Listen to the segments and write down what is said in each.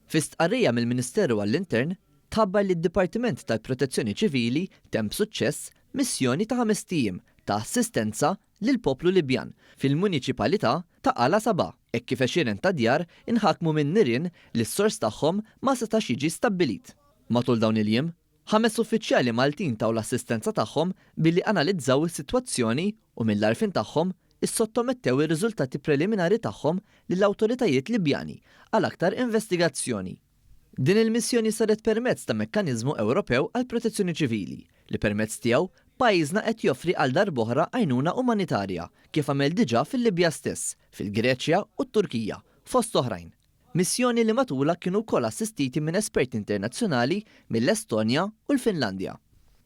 Fi stqarrija mill-Ministeru għall-Intern, tħabbar li d-Dipartiment tal-Protezzjoni Ċivili temm b'suċċess missjoni ta' ħamest ijiem ta' assistenza lill-poplu Libjan fil-muniċipalità ta' Al Asaba hekk kif għexieren ta' djar inħakmu minn nirien li s-sors tagħhom ma setax jiġi stabbilit. Matul dawn il-jiem, ħames uffiċjali Maltin taw l-assistenza tagħhom billi analizzaw is-sitwazzjoni u mill-għarfien tagħhom issottomettew ir-riżultati preliminari tagħhom lill-awtoritajiet Libjani għal aktar investigazzjoni. Din il-missjoni saret permezz ta' mekkaniżmu Ewropew għall-protezzjoni ċivili li permezz tiegħu pajjiżna qed joffri għal darb'oħra għajnuna umanitarja kif għamel diġà fil-Libja stess, fil-Greċja u t-Turkija, fost oħrajn. Missjoni li matulha kienu wkoll assistiti minn esperti internazzjonali mill-Estonja u l-Finlandja.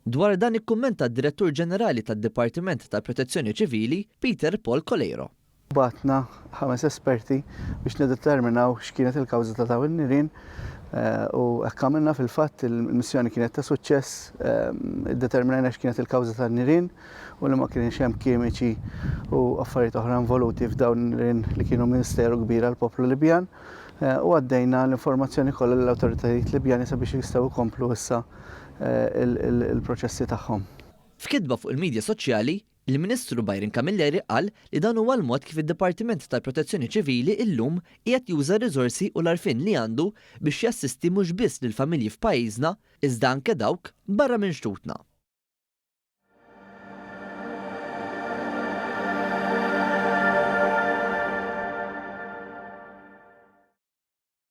Dwar dan ikkummenta d-Direttur Ġenerali tad-Dipartiment tal-Protezzjoni Ċivili, Peter Paul Coleiro. Bgħatna ħames esperti biex niddeterminaw x'kienet il-kawża ta' dawn in-nirien u hekk għamilna fil-fatt il-missjoni kienet ta' suċċess, iddeterminajna x'kienet il-kawża tan-nirien. u li ma kienx hemm kimiċi u affarijiet oħra involuti f'dawn in-nirien li kienu misteru kbir għall-poplu Libjan u għaddejna l-informazzjoni kollha lill-awtoritajiet Libjani sabiex jistgħu jkomplu issa il-proċessi tagħhom. F'kitba fuq il-midja soċjali, il-Ministru Byron Camilleri qal li dan huwa l-mod kif id-Dipartiment tal-Protezzjoni Ċivili illum qiegħed juża r-riżorsi u l-għarfien li għandu biex jassisti mhux biss lill-familji f'pajjiżna iżda anke dawk barra minn xtutna.